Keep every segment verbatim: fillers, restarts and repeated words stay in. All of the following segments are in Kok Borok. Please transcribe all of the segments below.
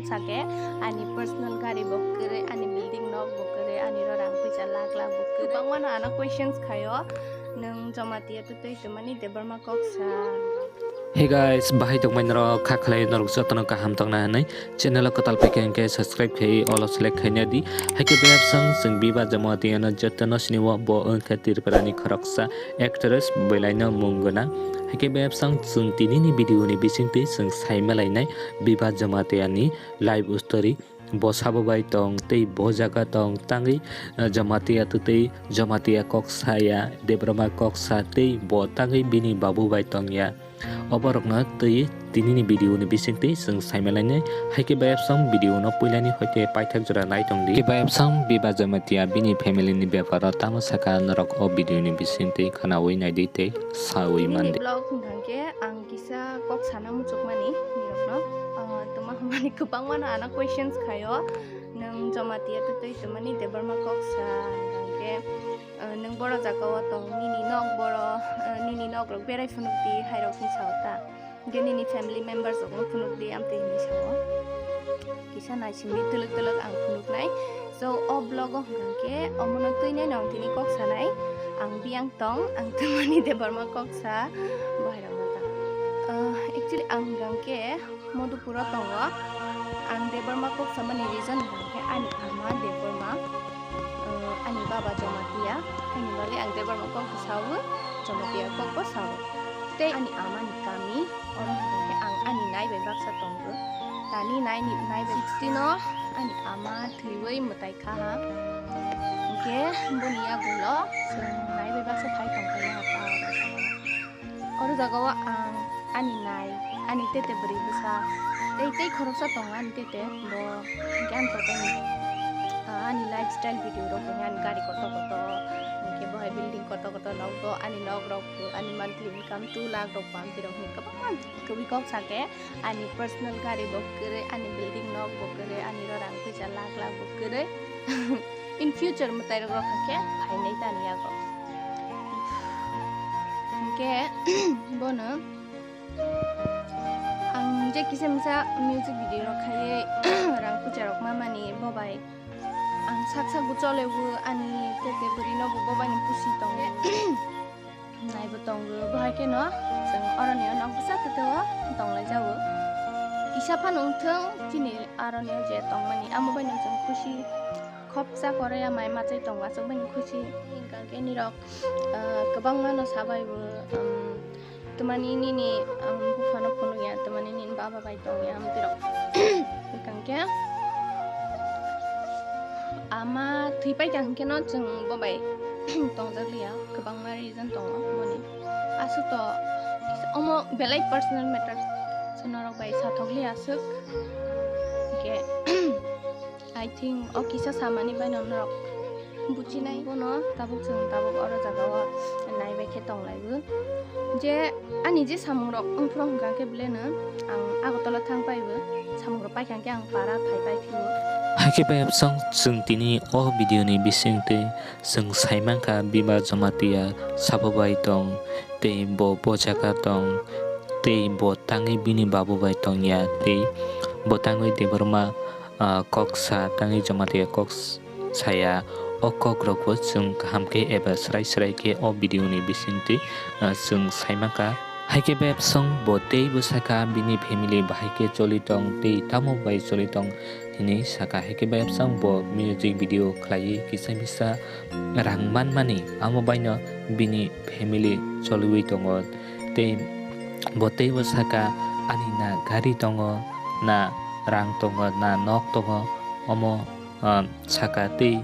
Sake ani personal gari bo kwrwi, ani building nok bo kwrwi, ani ro rang puisa lakh lakh bo kwrwi. Kwbangma no ano questions khaio, "Nwng Jamatia twtwi twmani Debbarma kok sa?" Hey guys, bahai tongmai norok, kha khlai norok jotono kaham tongna hwnwi channel o kwtal paikha hinkhe subscribe khai all o select khaina di. Haikhe bayapsang chwng Biba Jamatia no jotono sini o, bo wngkha Tripura ni khoroksa actress, bwlaino mung gwnang. Haikhe bayapsang chwng tini ni video ni bisingtwi chwng saima lainai Biba Jamatia ni life story. Bo sabo bai tong tei bo jaga tong tangwi, eh, Jamatia twtwi Jamatia kok saya, Debbarma kok sa tei bo tangwi bini babu bai tong ya. Oborokno twi tini ni video ni bisingtwi chwng saima lainai. Haikhe bayapsang video no puilani hoite paithak jora nai tong di. Haikhe bayapsang Biba Jamatia bini family ni beparo tamo saka norok o video ni bisingtwi khwnawi nai di tei sawi man di. Vlog hwnkha khe ang kisa kok sana muchukmani nirokno, ah, tuma hwnmani kwbangmano ano questions khaio, "Nwng Jamatia twtwi twmani Debbarma kok sa?" Hwnkha khe, ah, "Nwng boro jaga o tong, nini nok boro, ah, nini nok rok berai phunuk di," hai rok hinwi sao ta. Hwnkhe nini family members rokno phunuk di, amtwi hinwi sao. Kisa naisingwi twlwk twlwk ang phunuknai. So, o vlog o hwnkha khe omono twi nai nong tini kok sanai. Ang biyang tong, ang twmani Debbarma kok sa, bahai rok no ta. Ah, actually, ang hwnkha khe Madhupur o tongo. Ang Debbarma kok samani reason hwnkha khe ani ama Debbarma, ah, ani baba Jamatia, ani bagwi ang Debbarma kok bo sao, Jamatia kok bo sao. Tei ani ama ni kami, oro hwnkha khe ang ani nai bai baksa tongo. Tani nai ni, nai bai sixteen o ani ama thwiwi mwtai kha ha. Hwnkhe boni yagulo chwng nai bai baksa phai tong kha ha ta oro. Oro jaga o ang ani nai, ani tete bwrwi bwsa, tei, tei khoroksa tongo ani tete, bo hwnkhe ani kotor ni, ah, ani lifestyle video rok hwnkhe ani gari kotor kotor, hwnkhe bo hai building kotor kotor nok bo, ani nok rok bo, ani monthly income two lakh rok bo, amtwi rok hwnwi kwbangma kwbwi kok sa khe. Ani personal gari bo kwrwi, ani building nok bo kwrwi, ani ro rang puisa lakh lakh bo kwrwi. In future mwtai rok rok kha khe phainai tani yago. Hwnkhe bono ang je kisa misa music video rok khaiwi rang puisa rok mamani bobai ang sak sak bo chole bo ani tete bwrwi no bo bobai ni pusi tongo. Naibo tongo, bo hai kheno chwng oroni o nok bwsa kwtao tonglai jago. Kisa phano wngthwng chini aroni o je tongmani, amo baino chwng khusi khopsa koroi ya mai machai tongo, aswk baino khusi. Hwnkha khe nirok, ah, kwbangma no sabai bo, um, twmani nini, um, buphano phunuk ya, twmani nini baba bai tong ya, amtwi rok. Hwnkha khe ama thwi paikha hwnkhe no chwng bo bai tongjak liya, kwbangma reason tongo boni. Aswk to omo belai personal matter se norok bai sathok liya aswk. Hwnkhe I think o kisa samani baino norok buchinai. Bono tabuk chwng tabuk oro jaga o naibai khe tonglai bo. Je ani je samung rok wngphuru hwnkha khe belai no ang Agartala thang pai bo, samung rok paikha khe ang para phai pai phio. Haikhe bayapsong chwng tini o video ni bisingtwi chwng saimankha Biba Jamatia sabo bai tong tei bo bo jaga tong tei bo tangwi bini babu bai tongya tei bo tangwi Debbarma, ah, kok sa tangwi Jamatia kok s-, saya. O kok rok bo chwng kaham khe eba srai srai khe o video ni bisingtwi, ah, chwng saimankha. Haikhe bayapsong bo tei bo sakha bini family bahai khe choli tong tei tamo bai choli tong hinwi sakha. Haikhe bayapsong bo music video khlaiwi kisa misa rang manmani, amo baino bini family choliwi tongo. Tei bo teibo saka, "Ani na gari tongo, na rang tongo, na nok tongo," omo, ah, saka tei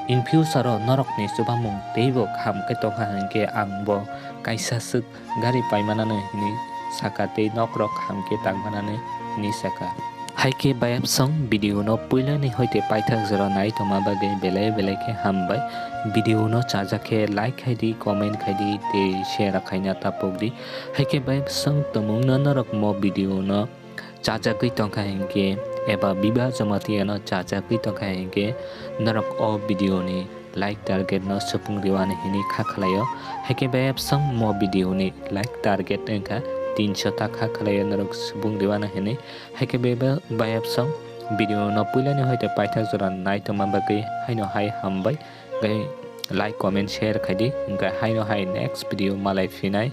in future o norokni chubamung teibo kaham khe tongkha hinkhe ang bo kaisa swk gari paimanani hinwi saka tei nokrok kaham khe tangmanani hinwi saka. Haikhe bayapsong video no puilani hoite paithak jora nai tongma bagwi belai belai khe hambai. Video no chajak khe like khai di, comment khai di tei share khaina tapok di. Haikhe bayapsong tumung no norok mo video no chajagwi tongkha hinkhe eba Biba Jamatia no chajagwi tongkha hinkhe norok o video ni like target no supung riwani hinwi kha khlaio. Haikhe bayapsong mo video ni like target wngkha tinsho ta kha khlaio norok supung riwani hinwi. Haikhe beba-, bayapsong Video no puilani hoite paithak jora nai tongma bagwi haino hai hambai. Hwnkhe like, comment, share khaidi. Hwnkhe haino hai next video malai phinai.